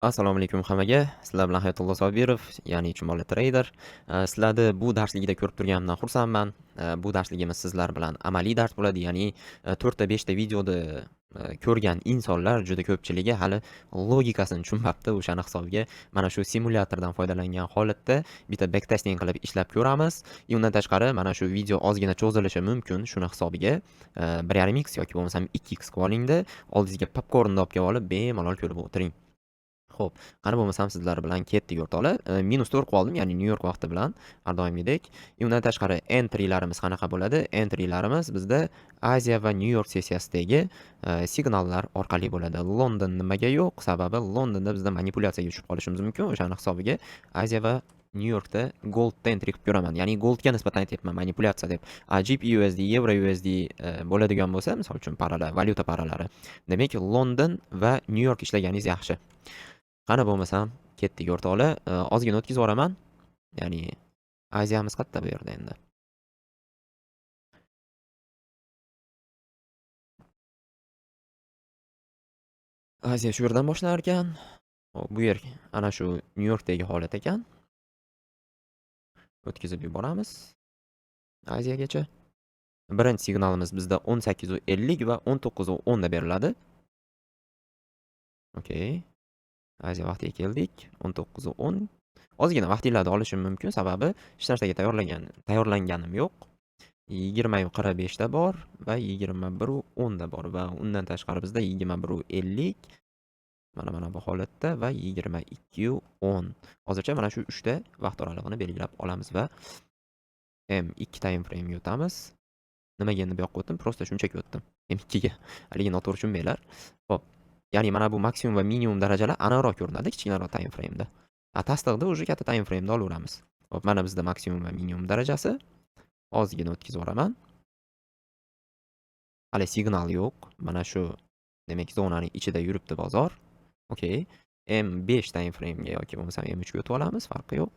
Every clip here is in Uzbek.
Assalomu alaykum hammaga. Sizlar bilan Hayotullo Sobirov, ya'ni Chumoli Trader. Sizlarni bu darsligida ko'rib turganimdan xursandman. Bu darsligimiz sizlar bilan amaliy dars bo'ladi, ya'ni 4 ta 5 ta videoni ko'rgan insonlar juda ko'pchiligi hali logikasini tushunmabdi. O'shani hisobiga mana shu simulyatordan foydalangan holatda bitta backtesting qilib ishlab ko'ramiz. Undan tashqari mana shu video ozgina cho'zilishi mumkin. Shuni hisobiga 1.5x yoki bo'lmasam 2x qilib olingda, oldingizga popkornni olib kelib olib, bemalol ko'rib o'tiring. Xo'p, qani bo'lmasam sizlar bilan ketdik o'rtoqlar. -4 qilib oldim, ya'ni Nyu-York vaqti bilan har doimgidek. Undan tashqari entrylarimiz qanaqa bo'ladi? Entrylarimiz bizda Aziya va Nyu-York sessiyasidagi signallar orqali bo'ladi. London nimaga yo'q? Sababi Londonda bizda manipulyatsiyaga tushib qolishimiz mumkin. O'shani hisobiga Aziya va Nyu-Yorkda goldda entry qilib ko'raman. Ya'ni goldga nisbatan aytyapman manipulyatsiya deb. GBP USD, Euro USD bo'ladigan bo'lsa, misol uchun paralar, valyuta paralari. Demak, London va Nyu-York ishlaganingiz yaxshi. Qani bo'lmasam ketdik o'rtoqlar. Ozgina o'tkazib yuboraman. Ya'ni Aziyamiz qayerda bu yerda endi? Aziya shu yerdan boshlanar ekan. Hop, bu yer ana shu Nyu-Yorkdagi holat ekan. O'tkazib yuboramiz Aziyagacha. Birinchi signalimiz bizda 18:50 va 19:10 da beriladi. Okey. Aziya vaqtiga keldik. 19:10. Ozgina vaqtinglarni olishim mumkin, sababi hech narsaga tayyorlanganim yo'q. 20:45 da bor va 21:10 da bor va undan tashqari bizda 21:50 mana bu holatda va 22:10. Hozircha mana shu 3 ta vaqt oralig'ini belgilab olamiz va M2 time frame'ga o'tamiz. Nimaga endi bu yoqqa o'tdim? Prosta shunchaki o'tdim. M2 ga. Haligi noto'g'ri tushunmanglar. Xo'p. Ya'ni mana bu maksimum va minimum darajalar aniqroq ko'rinadi kichkinaroq time frame'da. Tasdiqda уже katta time frame'da olaveramiz. Xo'p, mana bizda maksimum va minimum darajasi. Ozgina o'tkazib yuboraman. Hali signal yo'q. Mana shu demak zonaning ichida yuribdi bozor. Okey. M5 time frame'ga yoki bo'lmasam M3 ga o'tib olamiz, farqi yo'q.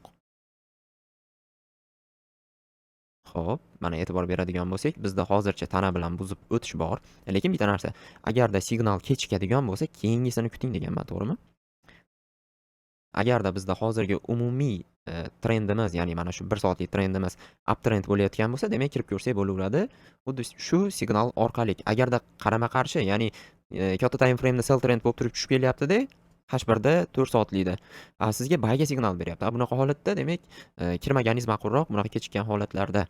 Xo'p, mana e'tibor beradigan bo'lsak, bizda hozircha tana bilan buzib o'tish bor. Lekin bitta narsa, agarda signal kechikadigan bo'lsa, keyingisini kuting deganman, to'g'rimi? Agarda bizda hozirgi umumiy trendimiz, ya'ni mana shu 1 soatlik trendimiz uptrend bo'layotgan bo'lsa, demak kirib ko'rsak bo'laveradi. Xuddi shu signal orqali. Agarda qarama-qarshi, ya'ni katta time frame'da sell trend bo'lib turib tushib kelyapti-da, H1 da 4 soatlikda. Sizga buyga signal beryapti. Bunaqa holatda demak, kirmaganingiz ma'qulroq bunaqa kechikkan holatlarda.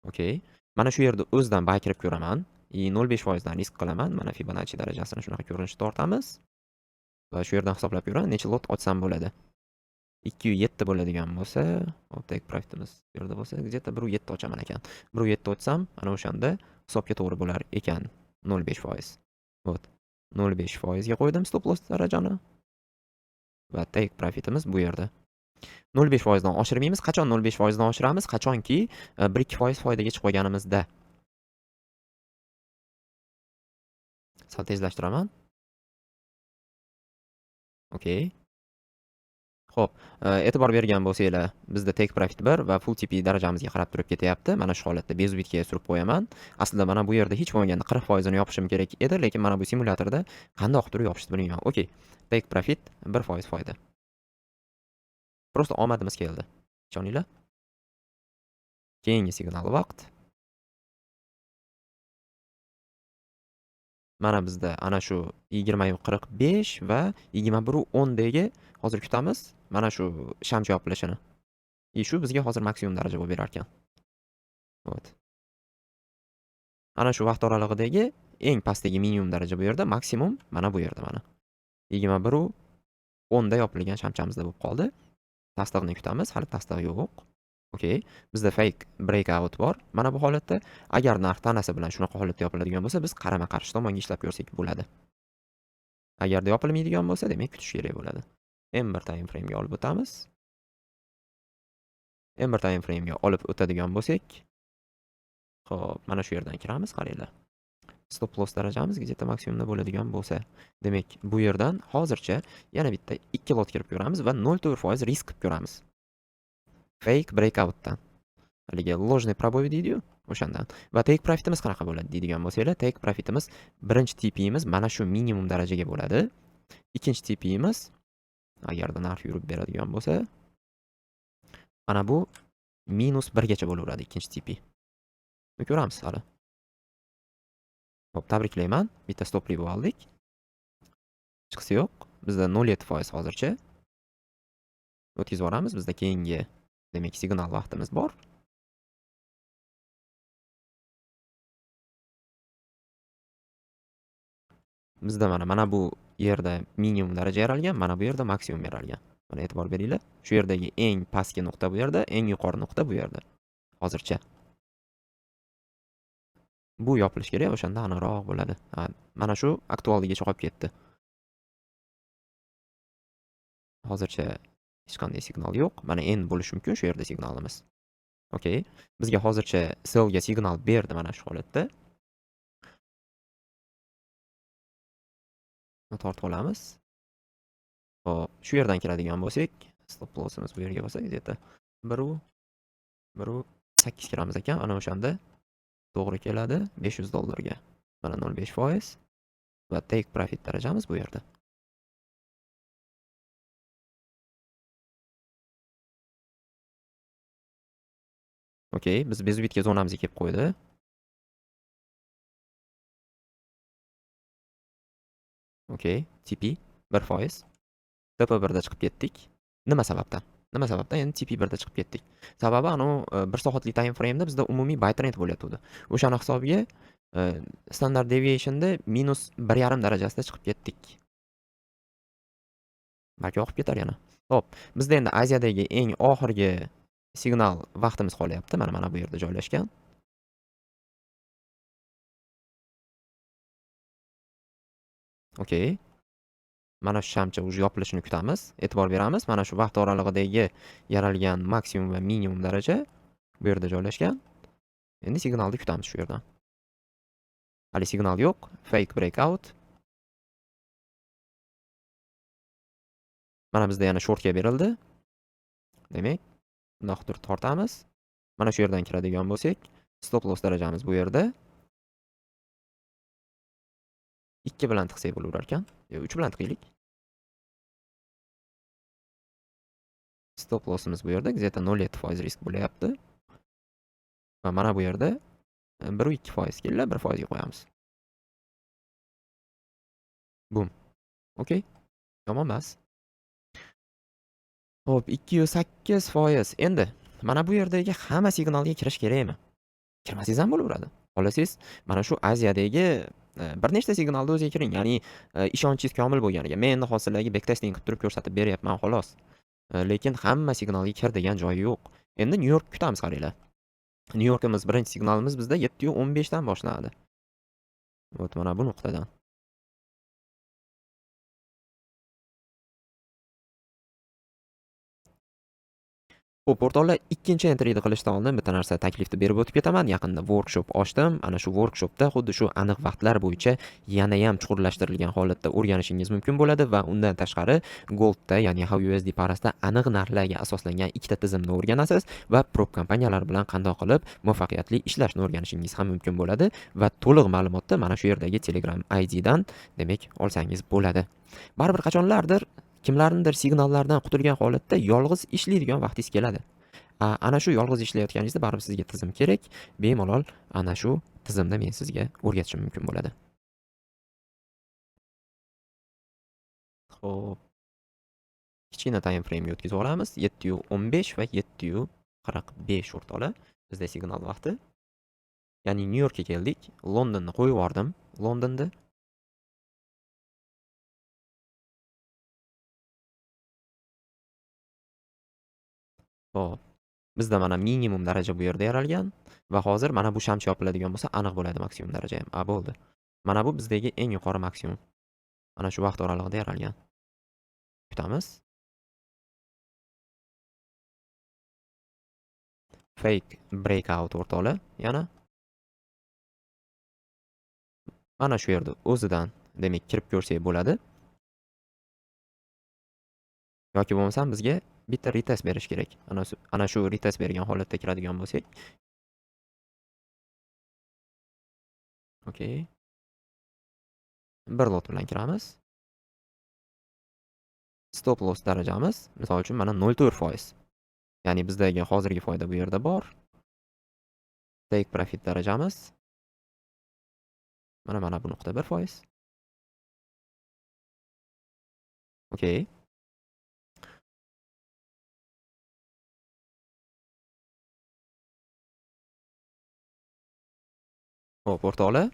Okey. Mana shu yerda o'zidan buy kirib ko'raman. 0.5% dan risk qilaman. Mana Fibonacci darajasini shunaqa ko'rinishda tortamiz. Va shu yerdan hisoblab ko'raman, necha lot ochsam bo'ladi. 2.7 bo'ladigan bo'lsa, hop, take profitimiz bu yerda bo'lsa, где-то 1.7 ochaman ekan. 1.7 ochsam, ana o'shanda hisobga to'g'ri bo'lar ekan 0.5%. Вот. 0.5% ga qo'ydim stop loss darajani. Va take profitimiz bu yerda. 0.5% dan oshirmaymiz. Qachon 0.5% dan oshiramiz? Qachonki 1-2% foydaga chiqib qolganimizda. Sal tezlashtiraman. Okey. Xo'p, e'tibor bergan bo'lsanglar, bizda take profit 1 va full TP darajamizga qarab turib ketyapti. Mana shu holatda bezubitga surib qo'yaman. Aslida mana bu yerda hech bo'lmaganda 40% yopishim kerak edi, lekin mana bu simulyatorda qandoq turib yopishni bilmayman. Okey. Take profit 1% foyda. Prosta omadimiz keldi. Ishoninglar. Keyingi signal vaqt. Mana bizda ana shu 20:45 va 21:10 dagi hozir kutamiz mana shu shamcha yopilishini. Shu bizga hozir maksimum daraja bo'lib berar ekan. Вот. Ana shu vaqt oralig'idagi eng pastdagi minimum daraja bu yerda, maksimum mana bu yerda mana. 21:10 da yopilgan shamchamizda bo'lib qoldi. Tasdiqni kutamiz, hali tasdiq yo'q. Okey. Bizda fake breakout bor. Mana bu holatda agar narx tanasi bilan shunaqa holatda yopiladigan bo'lsa, biz qarama-qarshi tomonga ishlab ko'rsak bo'ladi. Agarda yopilmaydigan bo'lsa, demak kutish kerak bo'ladi. M1 time frame'ga olib o'tamiz. M1 time frame'ga olib o'tadigan bo'lsak, xo'p, mana shu yerdan kiramiz, qaranglar. Stop loss darajamiz где-то maksimumda bo'ladigan bo'lsa, demak, bu yerdan hozircha yana bitta 2 lot kirib ko'ramiz va 0.4% risk qilib ko'ramiz. Fake breakout'dan. Haligi ложный пробой deydi-yu. O'shandan. Va take profitimiz qanaqa bo'ladi deydigan bo'lsanglar, take profitimiz birinchi TP'miz mana shu minimum darajaga bo'ladi. Ikkinchi TP'miz agarda narx yurib beradigan bo'lsa, mana bu -1 gacha bo'laveradi ikkinchi TP. Ko'ramiz hali. Xo'p, tabriklayman. Bitta stopli bo'lib oldik. Chiqisi yo'q. Bizda 0.7% hozircha. O'tkazib yuboramiz. Bizda keyingi, demak, signal vaqtimiz bor. Bizda mana bu yerda minimum daraja yaralgan, mana bu yerda maksimum yaralgan. Mana e'tibor beringlar. Shu yerdagi eng pastki nuqta bu yerda, eng yuqori nuqta bu yerda. Hozircha. Bu yopilish kerak, o'shanda aniqroq bo'ladi. Mana shu aktualligicha qolib ketdi. Hozircha hech qanday signal yo'q. Mana endi bo'lishi mumkin shu yerda signalimiz. Okey. Bizga hozircha sellga signal berdi mana shu holatda. Tortib olamiz. Xo'p, shu yerdan kiradigan bo'lsak, stop lossimiz bu yerga bo'lsa, где-то 1.8 kiramiz ekan. Ana o'shanda to'g'ri keladi $500 ga. Mana 0.5% va take profit darajamiz bu yerda. Okey, biz bezubitga zonamizga kelib qo'ydi. Okey, TP 1%. TP 1 da chiqib ketdik. Nima sababdan? Nima sababdan endi TP 1 da chiqib ketdik? Sababi anu 1 soatlik time frame'da bizda umumiy buy trend bo'layotgandi. O'shani hisobiga standard deviationda -1.5 darajasida chiqib ketdik. Balki oqib ketar yana. Xo'p, bizda endi Aziyadagi eng oxirgi signal vaqtimiz qolyapti. Mana bu yerda joylashgan. Okey. Mana shu shamcha уже yopilishini kutamiz. E'tibor beramiz. Mana shu vaqt oralig'idagi yaralgan maksimum va minimum daraja bu yerda joylashgan. Endi signalni kutamiz shu yerdan. Hali signal yo'q. Fake breakout. Mana bizda yana shortga berildi. Demak, bundoq turib tortamiz. Mana shu yerdan kiradigan bo'lsak, stop loss darajamiz bu yerda. 2 bilan tiqsak bo'laverar ekan. Yo, 3 bilan tiqaylik. Stop lossimiz bu yerda где-то 0.7% risk bo'lyapti. Va mana bu yerda 1.2% keldi, 1% ga qo'yamiz. Bum. Okey. Yomon emas. Xo'p, 208%. Endi mana bu yerdagi hamma signalga kirish kerakmi? Kirmasangiz ham bo'laveradi. Xohlasangiz mana shu Aziyadagi bir nechta signalni o'ziga kiring. Ya'ni ishonchingiz komil bo'lganiga. Men endi hozir sizlarga backtesting qilib turib ko'rsatib beryapman xolos. Lekin hamma signalga kir degan joyi yo'q. Endi Nyu York kutamiz, qaranglar. Nyu Yorkimiz birinchi signalimiz bizda 7:15 dan boshlanadi. Вот mana bu nuqtadan. Xo'p, o'rtoqlar, ikkinchi entryni qilishdan oldin bitta narsa taklifni berib o'tib ketaman. Yaqinda workshop ochdim. Ana shu workshopda xuddi shu aniq vaqtlar bo'yicha yana ham chuqurlashtirilgan holatda o'rganishingiz mumkin bo'ladi va undan tashqari Goldda, ya'ni XAUUSD parasida aniq narxlarga asoslangan ikkita tizimni o'rganasiz va prop kompaniyalar bilan qanday qilib muvaffaqiyatli ishlashni o'rganishingiz ham mumkin bo'ladi va to'liq ma'lumotni mana shu yerdagi Telegram ID dan demak olsangiz bo'ladi. Baribir qachonlardir kimlarnidir signallardan qutulgan holatda yolg'iz ishlaydigan vaqtingiz keladi. Ana shu yolg'iz ishlayotganingizda baribir sizga tizim kerak. Bemalol ana shu tizimni men sizga o'rgatishim mumkin bo'ladi. Xo'p. Kichkina time frame'ga o'tkazib olamiz. 7:15 va 7:45 o'rtoqlar. Bizda signal vaqti. Ya'ni Nyu Yorkka keldik. Londonni qo'yib yubordim. Londonda Xo'p. Bizda mana minimum daraja bu yerda yaralgan va hozir mana bu shamcha yopiladigan bo'lsa aniq bo'ladi maksimum daraja ham. A, bo'ldi. Mana bu bizdagi eng yuqori maksimum. Mana shu vaqt oralig'ida yaralgan. Kutamiz. Fake breakout o'rtoqlar yana. Mana shu yerda o'zidan demak kirib ko'rsak bo'ladi. Yoki bo'lmasam bizga bitta retest berish kerak. Ana shu retest bergan holatda kiradigan bo'lsak, Okey. Bir lot bilan kiramiz. Stop loss darajamiz, misol uchun, mana 0.4%. Ya'ni bizdagi hozirgi foyda bu yerda bor. Take profit darajamiz mana bu nuqta 1%. Okey. Xo'p, o'rtoqlar,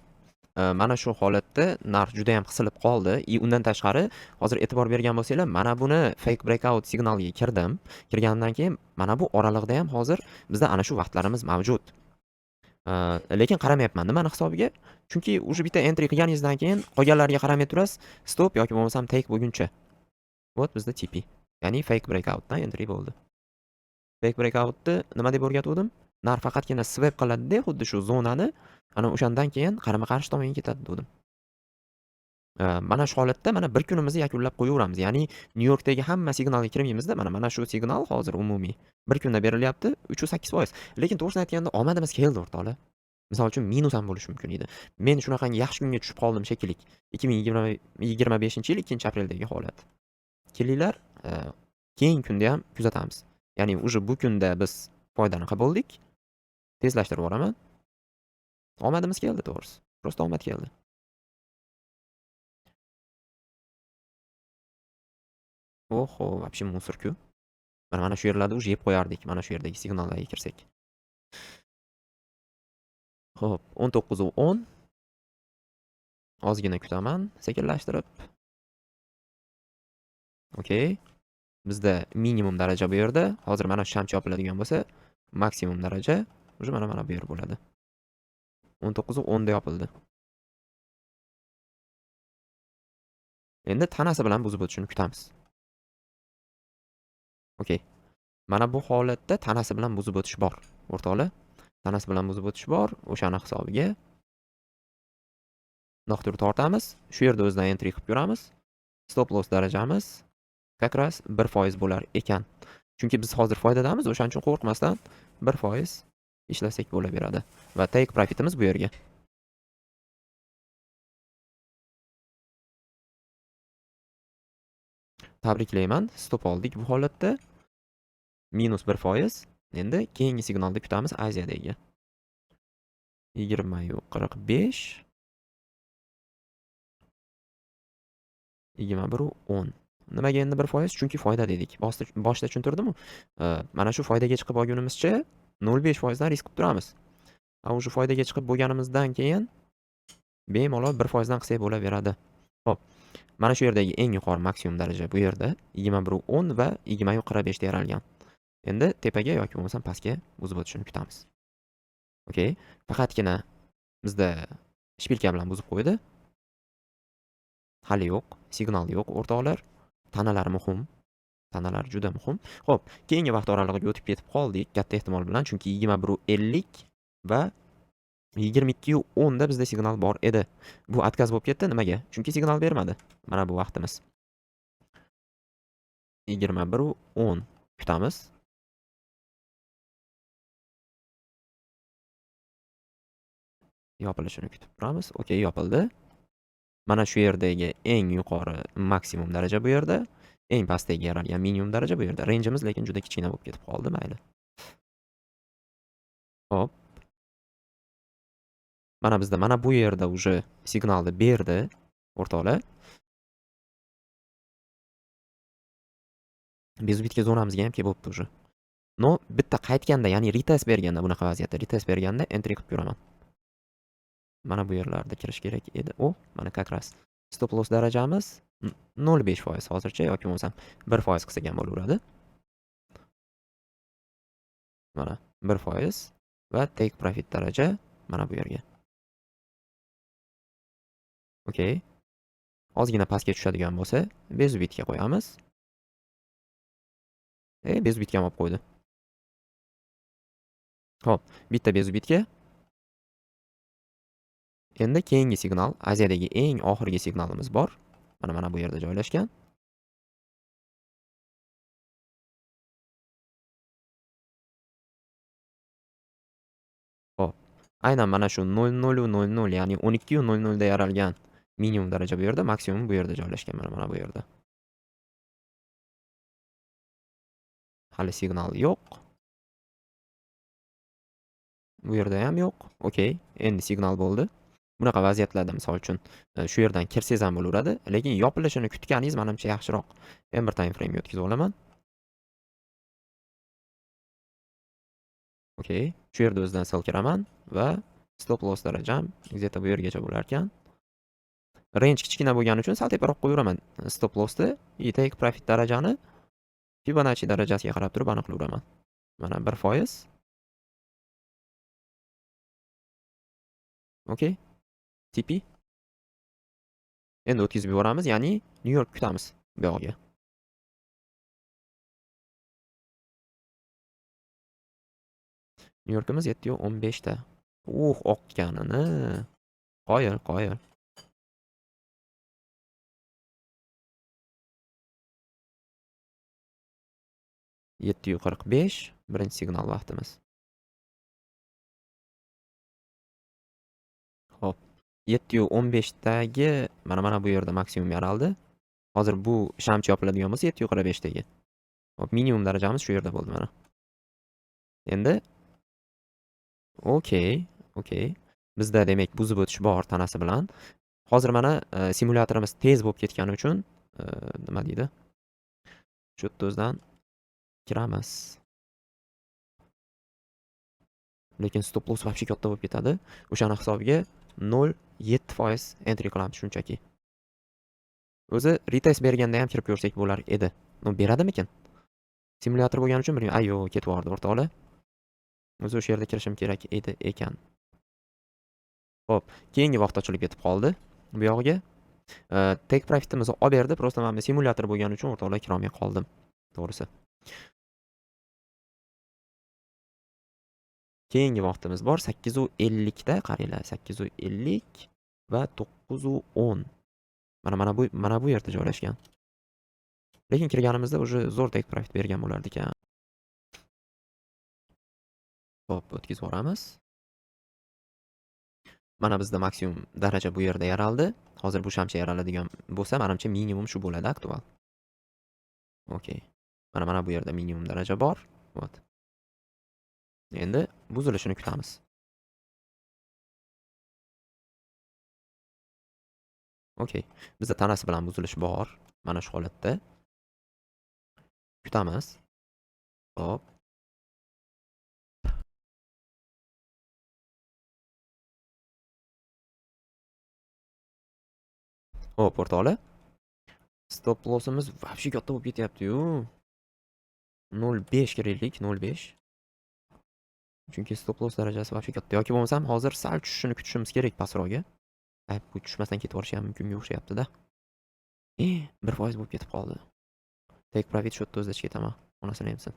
mana shu holatda narx juda ham qisilib qoldi. Undan tashqari, hozir e'tibor bergan bo'lsanglar, mana buni fake breakout signaliga kirdim. Kirganimdan keyin mana bu oraliqda ham hozir bizda ana shu vaqtlarimiz mavjud. Lekin qaramayapman nimani hisobiga? Chunki уже bitta entry qilganingizdan keyin qolganlarga qaramay turasiz, stop yoki bo'lmasam take bo'lguncha. Вот bizda TP. Ya'ni fake breakoutdan entry bo'ldi. Fake breakoutni nima deb o'rgatuvdim? Narx faqatgina sweep qiladi-da, xuddi shu zonani, ana o'shandan keyin qarama-qarshi tomonga ketadi dedim. Mana shu holatda mana bir kunimizni yakunlab qo'yaveramiz. Ya'ni New Yorkdagi hamma signalga kirmaymizda, mana shu signal hozir umumiy bir kunda berilyapti 3.8%. Lekin to'g'risini aytganda omadimiz keldi o'rtoqlar. Misol uchun minus ham bo'lishi mumkin edi. Men shunaqangi yaxshi kunga tushib qoldim shekilli. 2025-yil 2-apreldagi holat. Kelinglar, keyingi kunda ham kuzatamiz. Ya'ni уже bu kunda biz foydani qilib bo'ldik. Tezlashtirib yuboraman. Omadimiz keldi to'g'risi. Просто omad keldi. Oho, вообще musor-ku. Mana shu yerlarda уже yeb qo'yardik, mana shu yerdagi signallarga kirsak. Xo'p, 19:10. Ozgina kutaman, sekinlashtirib. Okey. Bizda minimum daraja bu yerda. Hozir mana shu shamchi yopiladigan bo'lsa, maksimum daraja уже mana bu yer bo'ladi. 19:10 da yopildi. Endi tanasi bilan buzib o'tishini kutamiz. Okey. Mana bu holatda tanasi bilan buzib o'tish bor, o'rtoqlar. Tanasi bilan buzib o'tish bor, o'shani hisobiga noqtur tortamiz. Shu yerda o'zidan entry qilib ko'ramiz. Stop loss darajamiz как раз 1% bo'lar ekan. Chunki biz hozir foydadamiz, o'shaning uchun qo'rqmasdan 1% ishlasak bo'laveradi. Va take profitimiz bu yerga. Tabriklayman, stop oldik bu holatda. Minus 1%. Endi keyingi signalni kutamiz Aziyadagi. 20:45. 21:10. Nimaga endi 1%? Chunki foyda dedik. Boshda tushuntirdim-ku. Mana shu foydaga chiqib olgunimizcha 0.5% dan risk qilib turamiz. A o'sha foydaga chiqib bo'lganimizdan keyin bemalol 1% dan qilsak bo'laveradi. Xo'p. Mana shu yerdagi eng yuqori maksimum daraja bu yerda 21:10 va 20:45 da yaralgan. Endi tepaga yoki bo'lmasam pastga buzib o'tishini kutamiz. Okey. Faqatgina bizda shpilka bilan buzib qo'ydi. Hali yo'q, signal yo'q o'rtoqlar. Tanalar muhim. Tanalar juda muhim. Xo'p, keyingi vaqt oralig'iga o'tib ketib qoldik katta ehtimol bilan, chunki 21:50 va 22:10 da bizda signal bor edi. Bu otkaz bo'lib ketdi. Nimaga? Chunki signal bermadi. Mana bu vaqtimiz. 21:10 kutamiz. Yopilishini kutib turamiz. Okey, yopildi. Mana shu yerdagi eng yuqori maksimum daraja bu yerda, eng pastdagi yaralgan minimum daraja bu yerda. Rangeimiz lekin juda kichkina bo'lib ketib qoldi, mayli. Xo'p. Mana bizda mana bu yerda уже signalni berdi o'rtoqlar. Bezubitga zonamizga ham kelib bo'pti уже. No, bitta qaytganda, ya'ni retest berganda, bunaqa vaziyatda retest berganda entry qilib ko'raman. Mana bu yerlarda kirish kerak edi. O, mana как раз stop loss darajamiz 0.5% hozircha yoki bo'lmasam 1% qilsak ham bo'laveradi. Mana 1% va take profit daraja mana bu yerga. Okey. Ozgina pastga tushadigan bo'lsa, bezubitga qo'yamiz. Bezubitga ham olib qo'ydi. Xo'p, bitta bezubitga. Endi keyingi signal, Aziyadagi eng oxirgi signalimiz bor. Mana bu yerda joylashgan. Xo'p, Aynan mana shu 00:00, ya'ni 12:00 da yaralgan minimum daraja bu yerda, maksimum bu yerda joylashgan, mana bu yerda. Hali signal yo'q. Bu yerda ham yo'q. Okey, endi signal bo'ldi. Bunaqa vaziyatlarda misol uchun shu yerdan kirsangiz ham bo'laveradi, lekin yopilishini kutganingiz menimcha yaxshiroq. M1 time frame ga o'tkazib olaman. Okey, shu yerda o'zidan sell kiraman va stop loss darajam где-то bu yergacha bo'lar ekan. Range kichkina bo'lgani uchun sal teparoq qo'yaveraman stop lossni, и take profit darajani Fibonacci darajasiga qarab turib aniqlayveraman. Mana 1%. Okey. TP. Endi o'tkazib yuboramiz, ya'ni New York kutamiz bu yog'iga. New Yorkimiz 7:15 ta. Oqqanini. Qoyil, qoyil. 7:45 birinchi signal vaqtimiz. Xo'p, 7:15 dagi mana bu yerda maksimum yaraldi. Hozir bu shamchi yopiladigan bo'lsa 7:45 dagi. Xo'p, minimum darajamiz shu yerda bo'ldi mana. Endi okey, okey. Bizda demak buzib o'tish bor tanasi bilan. Hozir mana simulyatorimiz tez bo'lib ketgani uchun nima deydi? Shu yerda o'zidan kiramiz. Lekin stop loss вообще katta bo'lib ketadi. O'shani hisobiga 0.7% entry qilamiz shunchaki. O'zi retest berganda ham kirib ko'rsak bo'lar edi. No beradimikin? Simulyator bo'lgani uchun bilmayman. Ay, yo'q, ketib yubordi o'rtoqlar. O'zi o'sha yerda kirishim kerak edi ekan. Xo'p, keyingi vaqt ochilib ketib qoldi bu yog'iga. Take profitimizni olib berdi. Просто mana bu simulyator bo'lgani uchun o'rtoqlar kira olmay qoldim, to'g'risi. Keyingi vaqtimiz bor 8:50 da, qaranglar, 8:50 va 9:10. Mana bu yerda joylashgan. Lekin kirganimizda уже zo'r take profit bergan bo'lardi ekan. Xo'p, o'tkazib yuboramiz. Mana bizda maksimum daraja bu yerda yaraldi. Hozir bu shamcha yaraladigan bo'lsa, menimcha minimum shu bo'ladi aktual. Okey. Mana bu yerda minimum daraja bor. Вот. Endi buzilishini kutamiz. Okey. Bizda tanasi bilan buzilish bor. Mana shu holatda. Kutamiz. Xo'p. Xo'p, o'rtoqlar. Stop lossimiz вообще katta bo'lib ketyapti-yu. 0.5 kiraylik, 0.5. Chunki stop loss darajasi вообще katta. Yoki bo'lmasam hozir sal tushishini kutishimiz kerak pastroqga. Ay, bu tushmasdan ketib yuborishi ham mumkinga o'xshayapti-da. 1% bo'lib ketib qoldi. Take profit shu yerda o'zida ketaman. Onasini emsin.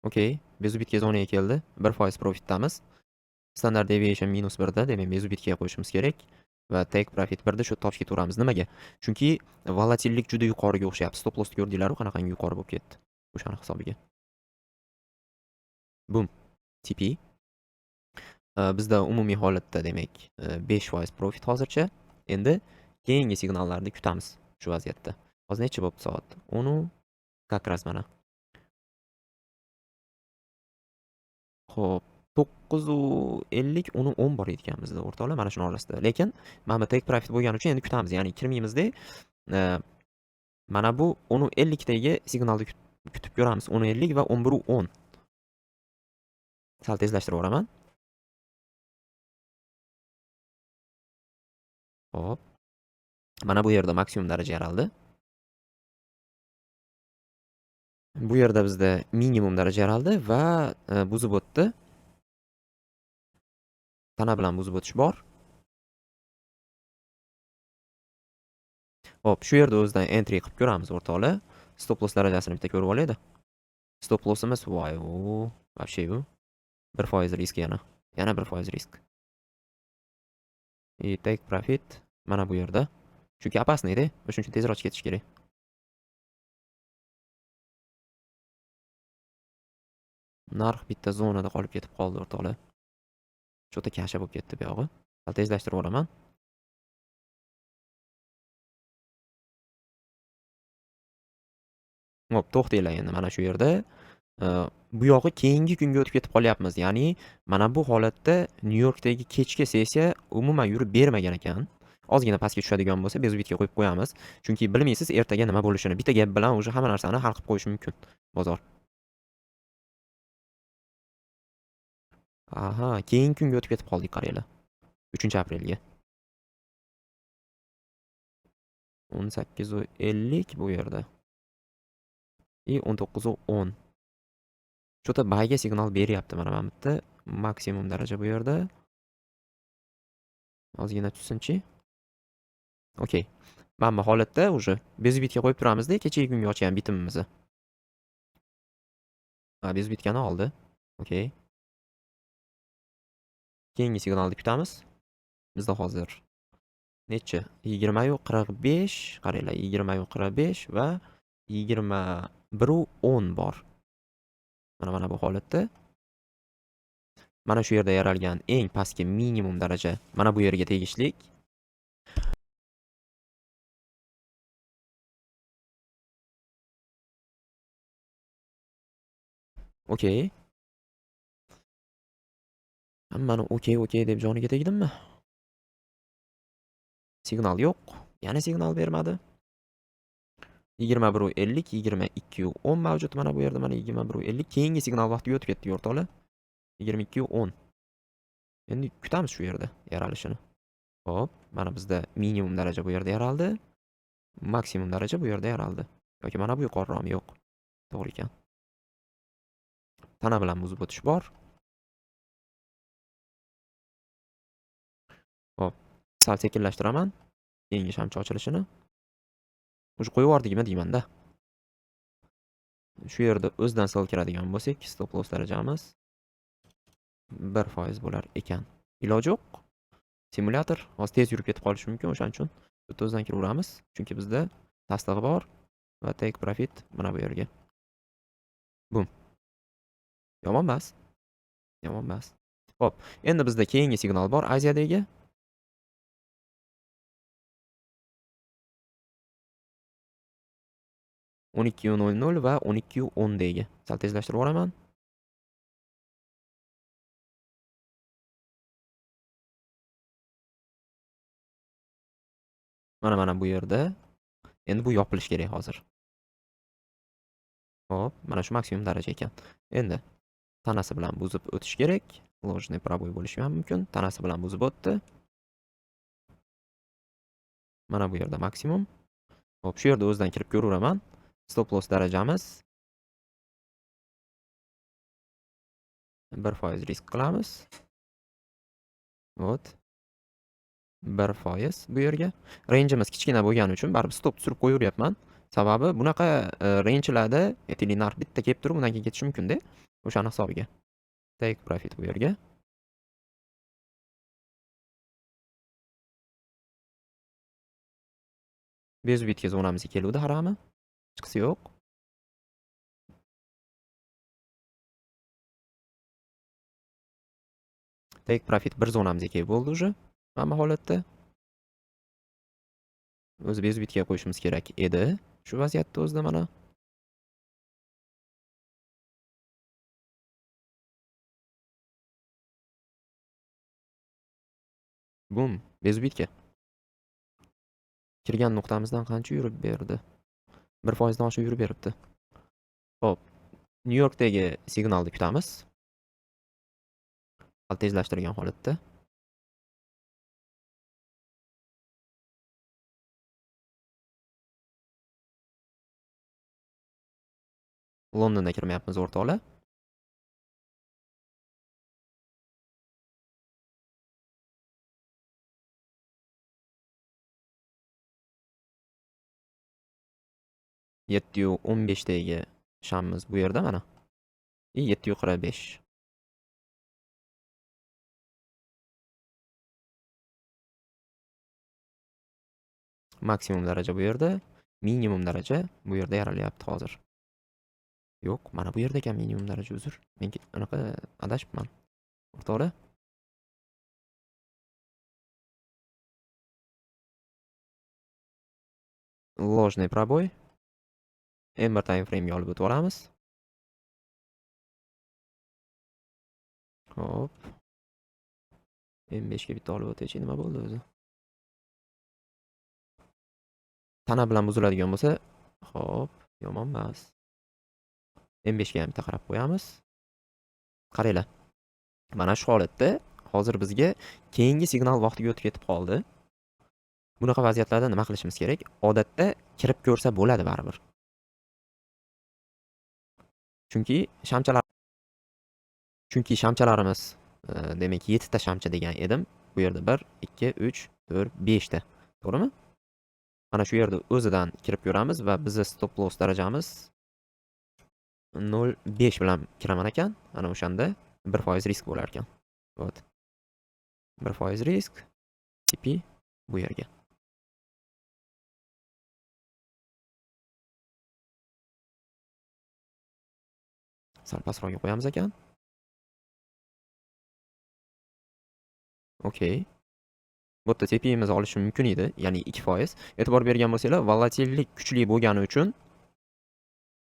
Okey, bezubitga zonaga keldi. 1% profitdamiz. Standard deviation -1 da, demak bezubitga qo'yishimiz kerak va take profit 1 da shu yerda topishga turamiz. Nimaga? Chunki volatillik juda yuqoriga o'xshayapti. Stop lossni ko'rdinglar-ku, qanaqangi yuqori bo'lib ketdi. O'shani hisobiga. Bum. TP. Bizda umumiy holatda demak 5% profit hozircha. Endi keyingi signallarni kutamiz shu vaziyatda. Hozir necha bo'libdi soat? 10 как раз mana. Xo'p, 9:50, 10:10 bor ekan bizda o'rtoqlar, mana shuni orasida. Lekin mana bu take profit bo'lgani uchun endi kutamiz, ya'ni kirmaymizda. Mana bu 10:50 dagi signalni kutib ko'ramiz. 10:50 va 11:10. Sal tezlashtirib yuboraman. Xo'p. Mana bu yerda maksimum daraja yaraldi. Bu yerda bizda minimum daraja yaraldi va buzib o'tdi. Tana bilan buzib o'tish bor. Xo'p, shu yerda o'zidan entry qilib ko'ramiz o'rtoqlar. Stop loss darajasini bitta ko'rib olaylik. Stop lossimiz voy, u вообще bu 1% risk yana. Yana 1% risk. И take profit mana bu yerda. Chunki опасный-da, o'shuning uchun tezroq ketish kerak. Narx bitta zonada qolib ketib qoldi o'rtoqlar. Cho'ta kasha bo'lib ketdi bu yog'i. Sal tezlashtirib yuboraman. Hop, to'xtanglar endi mana shu yerda. Bu yog'i keyingi kunga o'tib ketib qolyapmiz. Ya'ni mana bu holatda Nyu-Yorkdagi kechki sessiya umuman yurib bermagan ekan. Ozgina pastga tushadigan bo'lsa, bezubitga qo'yib qo'yamiz. Chunki bilmaysiz ertaga nima bo'lishini. Bitta gap bilan o'sha hamma narsani hal qilib qo'yish mumkin bozor. Aha, keyingi kunga o'tib ketib qoldik, qaranglar. 3-aprelga. 18:50 bu yerda. И 19:10. Cho'ta bayga signal beryapti mana bu yerda. Maksimum daraja bu yerda. Ozgina tushsinchi. Okey. Mana bu holatda уже bezubitga qo'yib turamizda, kechagi kunga ochgan bitimimizni. Ha, bezubitkani oldi. Okey. Keyingi signalni kutamiz. Bizda hozir necha? 20:45, qaranglar, 20:45 va 21:10 bor. Mana bu holatda mana shu yerda yaralgan eng pastki minimum daraja mana bu yerga tegishlik. Okey. Hammani okey, okey deb joniga tegdimmi? Signal yo'q. Yana signal bermadi. 21:50, 22:10 mavjud mana bu yerda, mana 21:50. Keyingi signal vaqtiga o'tib ketdi, o'rtoqlar. 22:10. Endi kutamiz shu yerda yaralishini. Xo'p, mana bizda minimum daraja bu yerda yaraldi. Maksimum daraja bu yerda yaraldi. Yoki mana bu yuqoriroqmi? Yo'q. To'g'ri ekan. Tana bilan buzib o'tish bor. Xo'p, sal sekinlashtiraman keyingi shamchi ochilishini. O'sha qo'yib yubordikmi deyman-da. Shu yerda o'zidan sell kiradigan bo'lsak, stop loss darajamiz 1% bo'lar ekan. Iloji yo'q. Simulyator hozir tez yurib ketib qolishi mumkin, o'shaning uchun bitta o'zidan kiraveramiz, chunki bizda tasdig'i bor va take profit mana bu yerga. Bum. Yomon emas. Yomon emas. Xo'p, endi bizda keyingi signal bor Aziyadagi. O'n ikki nol nol va o'n ikki o'ndagi. Sal tezlashtirib yuboraman. Mana bu yerda. Endi bu yopilishi kerak hozir. Xo'p, mana shu maksimum daraja ekan. Endi tanasi bilan buzib o'tish kerak. Ложный пробой bo'lishi ham mumkin. Tanasi bilan buzib o'tdi. Mana bu yerda maksimum. Xo'p, shu yerda o'zidan kirib ko'raveraman. Stop loss darajamiz 1% risk qilamiz. Вот. 1% bu yerga. Range'imiz kichkina bo'lgani uchun baribir stop tushirib qo'yaveryapman. Sababi bunaqa range'larda aytaylik narx bitta kelib turib, undan keyin ketishi mumkin-da. O'shani hisobiga. Take profit bu yerga. Bezubitga zonamizga keluvdi harami. Chiqisi yo'q. Take profit bir zonamizga kelib bo'ldi уже. Hamma holatda. O'zi bezubitga qo'yishimiz kerak edi. Shu vaziyatda o'zida mana. Bum, bezubitga. Kirgan nuqtamizdan qancha yurib berdi? 1% dan oshib yurib beribdi. Xo'p, Nyu-Yorkdagi signalni kutamiz. Hali tezlashtirgan holatda. Londonda kirmayapmiz o'rtoqlar. Yetti yu o'n beshdagi shamimiz bu yerda mana. I yetti yu qirq besh. Maksimum daraja bu yerda, minimum daraja bu yerda yaralyapti hozir. Yo'q, mana bu yerda ekan minimum daraja, uzr. Men anaqa adashibman. O'rtoqlar. Ложный пробой. M1 time frame'ga olib o'tib olamiz. Hop. M5 ga bitta olib o'taychi, nima bo'ldi o'zi? Tana bilan buziladigan bo'lsa, hop, yomon emas. M5 ga ham bitta qarab qo'yamiz. Qaranglar. Mana shu holatda hozir bizga keyingi signal vaqtiga o'tib ketib qoldi. Bunaqa vaziyatlarda nima qilishimiz kerak? Odatda kirib ko'rsa bo'ladi baribir. Chunki shamchalarimiz, demak 7 ta shamcha degan edim. Bu yerda 1, 2, 3, 4, 5 ta. To'g'rimi? Mana shu yerda o'zidan kirib ko'ramiz va bizni stop loss darajamiz 0.5 bilan kiraman ekan. Ana o'shanda 1% risk bo'lar ekan. Вот. 1% risk TP bu yerga. Sal pastroqga qo'yamiz ekan. Okey. Bu yerda TP'miz olishi mumkin edi, ya'ni 2%. E'tibor bergan bo'lsanglar, volatillik kuchli bo'lgani uchun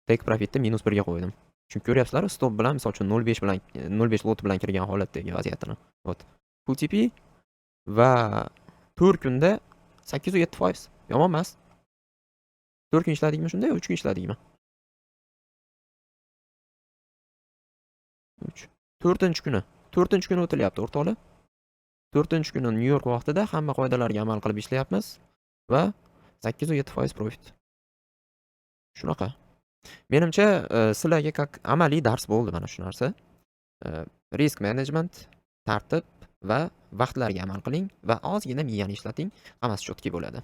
take profitni -1 ga qo'ydim. Chunki ko'ryapsizlar, stop bilan, misol uchun 0.5 bilan 0.5 lot bilan kirgan holatdagi vaziyatini. Вот. Full TP va 4 kunda 807%. Yomon emas. 4 kun ishladikmi shunda yo 3 kun ishladikmi? 3. 4-kuni. 4-kuni o'tilyapti, o'rtoqlar. 4-kuni Nyu York vaqtida hamma qoidalarga amal qilib ishlayapmiz va 807% profit. Shunaqa. Menimcha, sizlarga как amaliy dars bo'ldi mana shu narsa. Risk management, tartib va vaqtlarga amal qiling va ozgina miyani ishlating, hammasi cho'tki bo'ladi.